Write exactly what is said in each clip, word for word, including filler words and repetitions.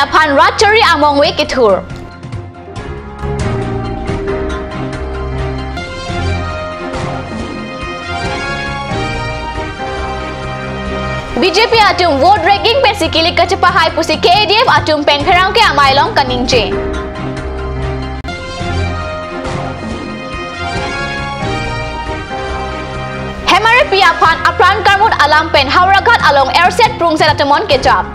aphan rat chori amongve kethur. B J P atum vote rigging pensi kilik kachepahai pusi K A D F atum pen pherangke amei along kaningje. Hemaripi aphan apran karmut alam pen Howraghat along erset prungset atomon kejap.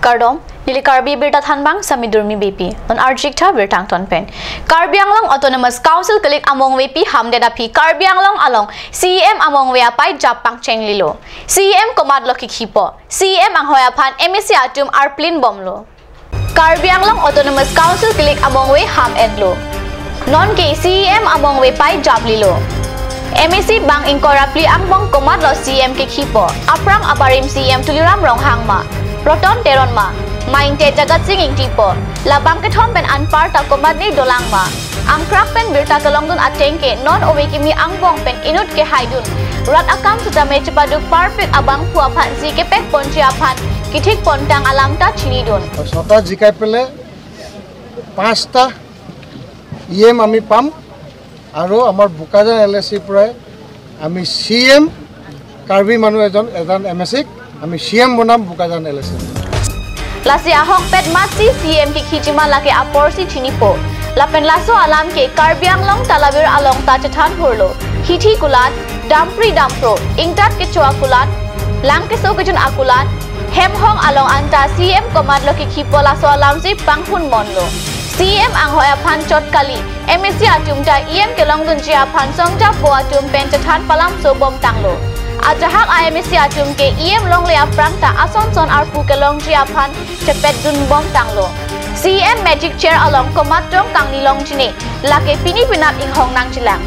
Kardom, neli Karbi Birta Thanbang Sami Durmi Beypi. Non arjik tha birta angton pen. Karbi Anglong Autonomous Council kilik amongvepi hamdet aphi Karbi Anglong along C E M amongve apei jap pangchenglilo. C E M komatlo kikhipo. C E M anghoi aphan M A C atum arplin bomlo. Karbi Anglong Autonomous Council kilik amongve ham-etlo. Nonke C E M amongve pei japlilo. M A C bang ingkoi ra phli angbong komatlo C E M kikhipo. Aphrang abarim C E M Tuliram Ronghang ma, Roton Teron ma, ma ingte Jagat Sing Engti po. Labang kethom pen anparta komatne dolang ma. Angkrak pen birta kelongdun ateng ke non ove kimi angbong pen inut kehaidun. Rat akam sitame chepaduk parpik abangphu aphansi kepekponji aphan kithik pontang alam ta chinidun. ছটা জিকাই পেলাই পাঁচটা E M আমি পাম আৰু আমাৰ বোকাজান এল এ চিৰ পৰাই আমি চি এম কাৰ্বি মানুহ এজন, এজন এম এ চিক আমি চি এম বনাম বোকাজান এল এ চি। Lasi ahokpet matsi C E M kikhiji ma lake aporsi chinipo. Lapen laso alam ke Karbi Anglong Talabir along ta chethan hurlo. Hithi kulat, dampri dampro, ingtat kecho akulat, lang keso kejun akulat, hem hong along anta C E M komatlo kikhipo laso alamsi panghun monlo. C E M anghoi aphan chot kali, M A C atum ta E M kelongdunji aphan songja po atum pen chethan palamso bomtanglo. Ajahak a M A C atum ke E M longle aphrang ta ason son arpu kelongji aphan chepetdun bomtanglo. C E M magic chair along komat tong kangni longjine, lake pini penap inghong nangjilang.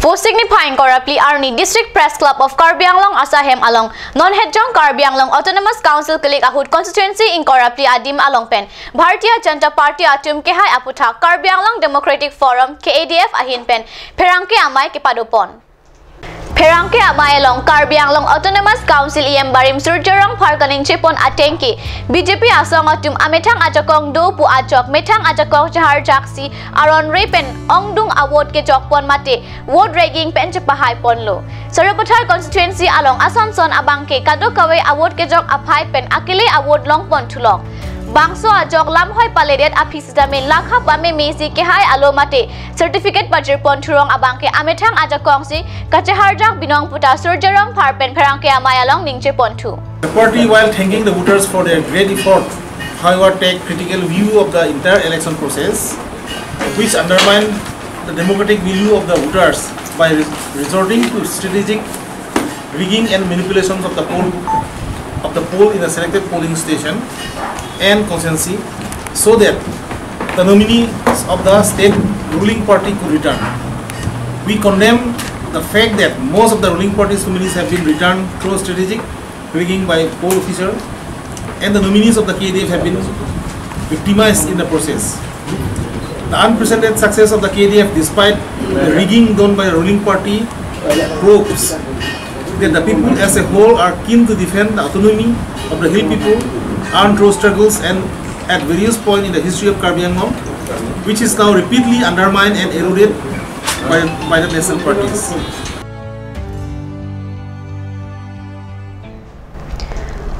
Pusik niphai ingkoi ra phli arni District Press Club of Karbi Anglong asahem along non hetjong Karbi Anglong Autonomous Council kilik ahut constituency ingkoi ra phli adim along pen Bharatiya Janata Party atum kehai aputhak Karbi Anglong Democratic Forum, K A D F ahin pen pherangke amei kepadopon. Pherangke amei along Karbi Anglong Autonomous Council E M barim Surjya Rongphar kaningje pon ateng ke B J P asong atum amethang ajakong do pu ajok methang ajakong cheharjaksi aron re pen ongdung a-vote kejok pon mate vote rigging pen chepahai ponlo. Sarupathar constituency along ason son abang ke kadokave a-vote kejok aphai pen akele a-vote long pon thulong. Bangso ajok lamhoi paledet aphi sitame lakha pamemesi kehai alo mate certificate pajir pon thurong abang ke amethang ajakongsi kacheharjak binong puta Surjya Rongphar pen pherangke amei along ningje ponthu. The party, while thanking the voters for their great effort, however, take critical view of the entire election process, which undermine the democratic milieu of the voters by re-, resorting to strategic rigging and manipulations of the poll, of the poll in the selected polling station and constituency, so that the nominees of the state ruling party could return. We condemn the fact that most of the ruling party's nominees have been returned through strategic rigging by poll officer, and the nominees of the K A D F have been victimized in the process. The unprecedented success of the K A D F, despite the rigging done by the ruling party, proves that the people as a whole are keen to defend the autonomy of the hill people earned through struggles and at various points in the history of Karbi Anglong, which is now repeatedly undermined and eroded by, by the national parties.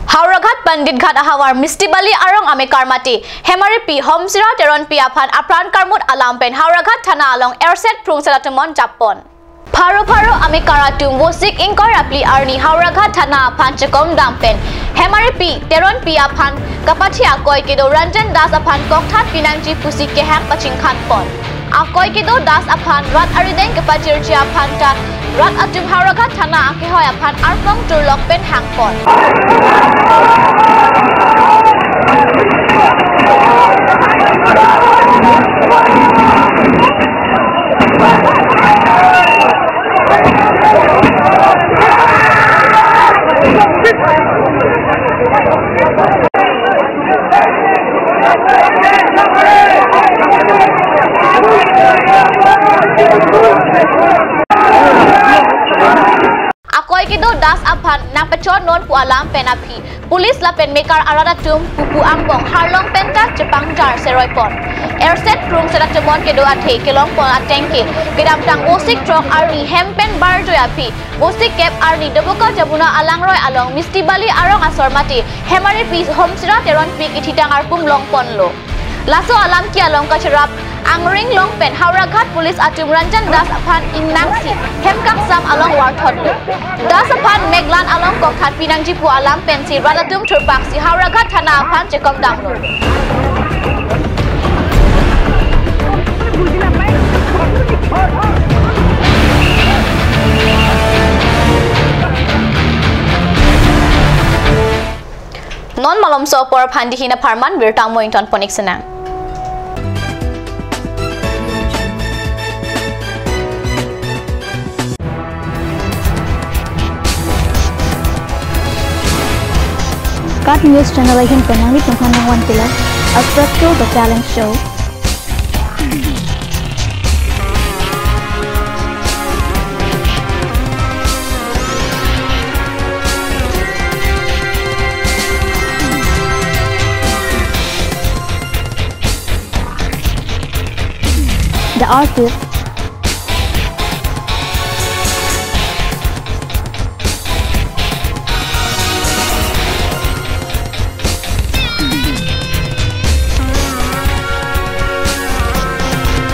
Howraghat Pandit Ghat ahavar Misti Bali arong amekar mate Hemaripi Homsira Teronpi aphan apran karmut alam pen Howraghat Thana along erset prungset atomon jappon. Pharo pharo amekar atum Vosik ingkoi ra phli arni Howraghat Thana aphan chekom dam pen Hemaripi Teronpi aphan kapathi akoi kedo Ranjan Das aphan kokthat pinangji pusi kehang pachingkhan pon. Akoi kedo Das aphan rat arideng kepajirji aphan ta rat atum Howraghat Thana akehoi aphan arpong turlok pen hangpon. Das aphan nangpachor non pu alam pen aphi police lapen mekar arat atum pupu angbong harlong pentas chepangjar seroi pon. Erset krung seta temon kedo athe kelong pon ateng ke kedamtang Vosik throk arni hem pen barjoi aphi Vosik kep arni Doboka Jabuna alangroi along Misti Bali arong asor mate Hemaripi Homsira Teronpi kethitang arpum long ponlo. Laso alam ke along kacherap angring long pen Howraghat police atum Ranjan Das aphan ingnangsi hem kangsam along varthotlo. Das aphan meklan along kok thanpi nangji pu alam pensi rat atum thurpaksi Howraghat thana aphan chekom damlo. Non malomso apor aphan dihina pharman birta mo ington ponik senang. KAT News Channel ahin pen nanglitum aphan nangvan pilo Astro Show, The Talent Show. The Artist.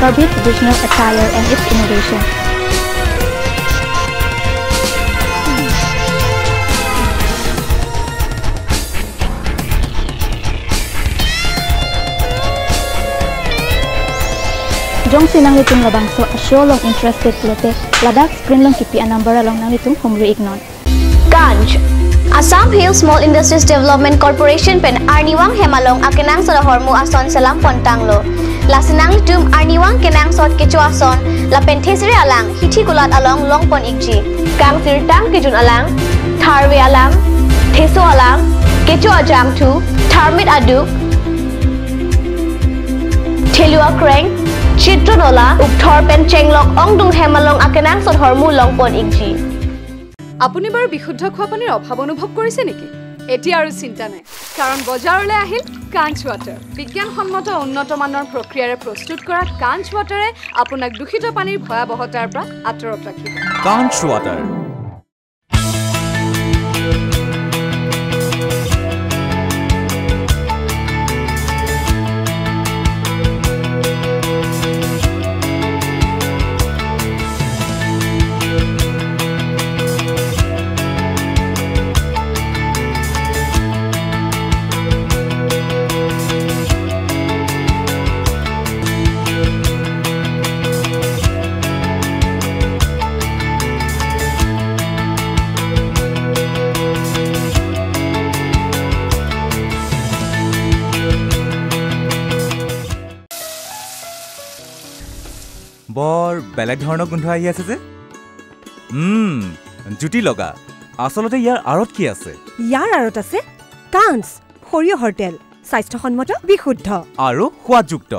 Karbi traditional attire and its innovation. Jongsi nanglitum labangso a-show along interested pulote ladak screen along kipi a-number along nanglitum humri iknon. Kanch, Assam Hill Small Industries Development Corporation pen arnivang hem along akenangsot ahormu ason selam pontanglo. Lasi nanglitum arnivang kenangsot kecho ason lapen thesere alang hithi kulat along long pon ikji. Kangsirtang kejun alang, tharve alang, theso alang, kecho ajangthu, tharmit aduk, thelu akreng, chitro nola, ukthor pen chenglok ongdung hem along akenangsot ahormu long pon ikji. আপুনি বাৰু বিশুদ্ধ খোৱা পানীৰ অভাৱ অনুভৱ কৰিছে নেকি? এতিয়া আৰু চিন্তা নাই, কাৰণ বজাৰলৈ আহিল কাঞ্চ ৱাটাৰ। বিজ্ঞানসন্মত উন্নত মানৰ প্ৰক্ৰিয়াৰে প্ৰস্তুত কৰা কাঞ্চ ৱাটাৰে আপোনাক দূষিত পানীৰ ভয়াৱহতাৰ পৰা আঁতৰত ৰাখিব। কাঞ্চ ৱাটাৰ। বৰ বেলেগ ধৰণৰ গোন্ধ আহি আছে যে। উম, জুতি লগা। আচলতে ইয়াৰ আঁৰত কি আছে? ইয়াৰ আঁৰত আছে কাঞ্চ, সৰিয়হৰ তেল, স্বাস্থ্যসন্মত, বিশুদ্ধ আৰু সোৱাদযুক্ত।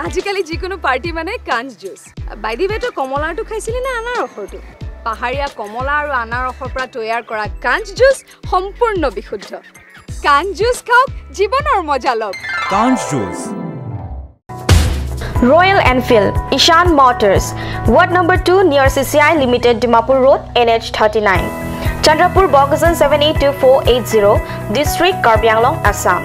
আজিকালি যিকোনো পাৰ্টি মানে কাঞ্চ জুচ। বাই দি ৱে, তই কমলাৰটো খাইছিলি নে আনাৰসৰটো? পাহাৰীয়া কমলা আৰু আনাৰসৰ পৰা তৈয়াৰ কৰা কাঞ্চ জুচ সম্পূৰ্ণ বিশুদ্ধ। কাঞ্চ জুচ খাওক, জীৱনৰ মজা লওক। কাঞ্চ juice. Royal Enfield, Ishan Motors, Ward number two near C C I Limited, Dimapur Road, N H thirty-nine. Chandrapur, Bokajan seven eight two four eight zero, District, Karbi Anglong, Assam.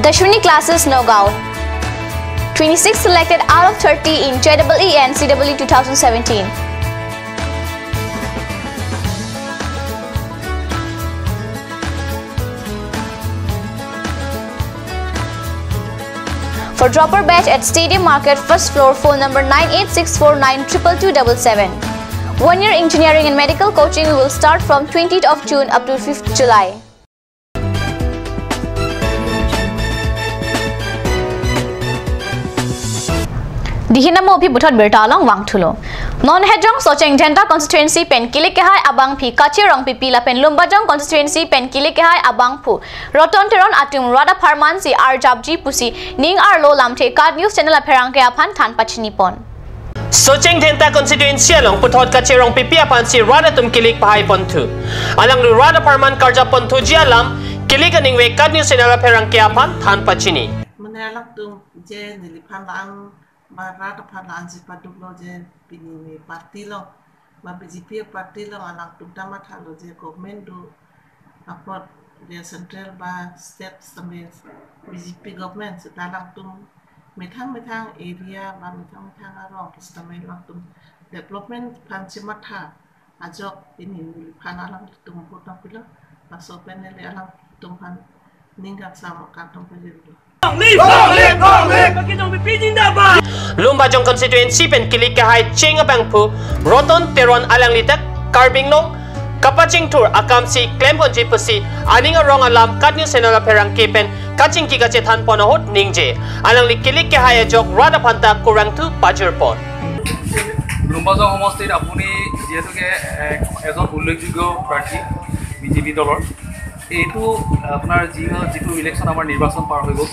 Dashwini Classes, Nagaon. Twenty-six selected out of thirty in J E E and C E E two thousand seventeen. For dropper batch at Stadium Market, first floor, phone number nine eight six four nine triple two double seven. One year engineering and medical coaching will start from twentieth of June up to fifth July. Dihin amo aphi puthot birta along vangthulo. Non hejong Socheng Dhenta constituency pen kilik kehai abangpi Kache Rongpipi lapen Lumbajong constituency pen kilik kehai abangphu Roton Teron atum rat apharman si arjapji pusi ning arlo lamthe KAT News Channel apherangke aphan than pachini pon. Socheng Dhenta constituency along puthot Kache Rongpipi aphan si rat atum kilik pahai ponthu. Alangli rat apharman karjap ponthuji alam kilik aningve KAT News Channel apherangke aphan than pachini. Mane alangtum je neliphan lang ba rat aphan lang si paduklo je pini ne party lo ba B J P party lo alangtum ta mathalo je government do apot je central ba state sitame B J P government seta alangtum methang methang area ba methang methang arong sitame alangtum development aphan si matha ajok pini neliphan alangtum vote nangpilo laso pen neli alangtum aphan ning kangsam kangtung pajirlo. Long live! Long live! Long live! Lumbajong constituency pen kilik kehai cheng abangphu Roton Teron alangli ta Karbi Anglong kapachingthur akam si klem ponji pusi aning arong alam KAT News Channel apherangke pen kachingki kachethan pon ahut ningje. Alangli kilik kehai ajok rat aphan ta kurangthu pajir pon. Lumbajong সমষ্টিত আপুনি যিহেতুকে এক, এজন উল্লেখযোগ্য প্ৰাৰ্থী বিজেপি দলৰ, এইটো আপোনাৰ যি, যিটো ইলেকশ্যন আমাৰ নিৰ্বাচন পাৰ হৈ গ'ল,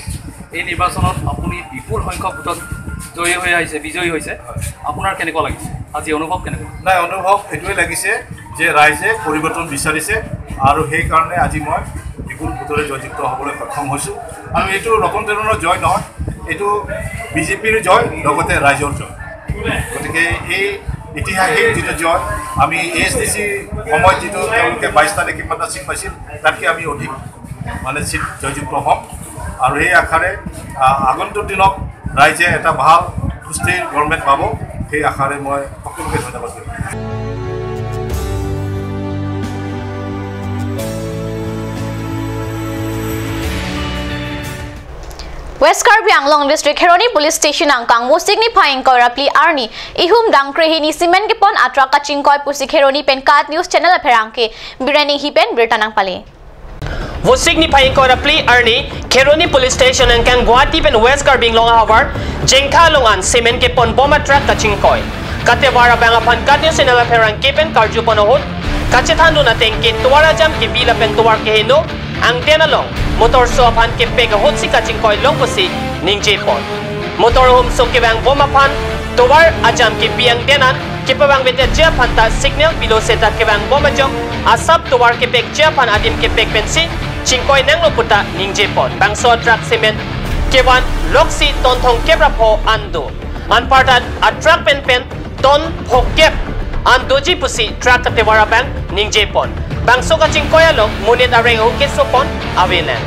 এই নিৰ্বাচনত আপুনি বিপুল সংখ্যক ভোটত জয়ী হৈ আহিছে, বিজয়ী হৈছে। আপোনাৰ কেনেকুৱা লাগিছে? আজি অনুভৱ কেনেকুৱা? নাই, অনুভৱ এইটোৱে লাগিছে যে ৰাইজে পৰিৱৰ্তন বিচাৰিছে আৰু সেইকাৰণে আজি মই বিপুল ভোটেৰে জয়যুক্ত হ'বলৈ সক্ষম হৈছোঁ। আৰু এইটো ৰতন টেণ্ডনৰ জয় নহয়, এইটো বিজেপিৰ জয়, লগতে ৰাইজৰ জয়। গতিকে এই ঐতিহাসিক যিটো জয়, আমি এ এছ ডি চি সময়ত যিটো তেওঁলোকে বাইশটা নে কিমানটা চিট পাইছিল, তাতকৈ আমি অধিক মানে চিট জয়যুক্ত হ'ম। আৰু সেই আশাৰে, আ, আগন্তুক দিনত ৰাইজে এটা ভাল সুস্থিৰ গভৰ্ণমেণ্ট পাব, সেই আশাৰে মই সকলোকে ধন্যবাদ জনাইছোঁ। West Karbi Anglong District Kheroni Police Station angkang Vosik niphai ingkoi ra phli arni ihum dangkre hini cement kepon atruck kachingkoi pusi Kheroni pen KAT News Channel apherangke Biren Inghi pen birta nangpale. Vosik niphai ingkoi ra phli arni Kheroni Police Station angkang Guwahati pen West Karbi Anglong ahavar Jengkha along an cement kepon bom atruck kachingkoi. Katovar abang aphan KAT News Channel apherangke pen karju pon ahut kachethan dun ateng ke tovar ajam kebi lapen tovar keheno angden along motor so aphan kepek ahut si kachingkoi long pusi ningje pon. Motor ahum so kevang bom aphan tovar ajam kebi angden an kepavang vete je aphan ta signal pilo seta kevang bom ajok asap tovar kepek je aphan adim kepek pensi chingkoi nanglo puta ningje pon. Bangso atruck cement kevan loksi ton thomkep ra pho an do. Anparta atruck pen pen ton phokep an doji pusi truck katovar abang ningje pon. Bangso kachingkoi along monit areng ahut keso pon avelang.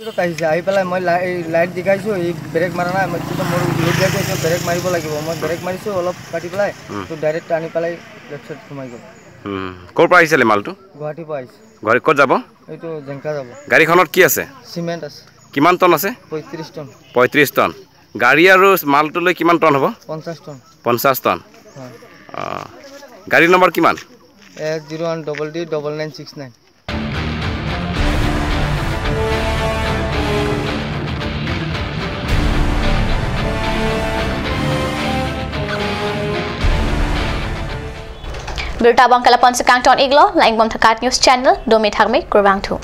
তো আহিছে, আহি পেলাই মই লাই-, এই লাইট দেখাইছোঁ, এই ব্ৰেক মাৰা নাই, মই কিন্তু মোৰ লোড গাড়ী আছে, ব্ৰেক মাৰিব লাগিব। মই ব্ৰেক মাৰিছোঁ অলপ কাটি পেলাই, উম। তো ডাইৰেক্ট টানি পেলাই লেফ্ট চাইড সোমাই গ'ল। উম। ক'ৰ পৰা আহিছিলে মালটো? গুৱাহাটীৰ পৰা আহিছে। গুৱাহাটী ক'ত যাব? এইটো জেংকা যাব। গাড়ীখনত কি আছে? চিমেণ্ট আছে। কিমান টন আছে? পঁয়ত্ৰিশ টন। পঁয়ত্ৰিশ টন। গাড়ী আৰু মালটো লৈ কিমান টন হ'ব? পঞ্চাশ টন। পঞ্চাশ টন। হয়। অ। গাড়ীৰ নম্বৰ কিমান? S zero' one double D double nine six nine. Birta abang ke lapu-an si kangton iklo, lang-ik bom Thakat News Channel, dome thakme, kurvangthu.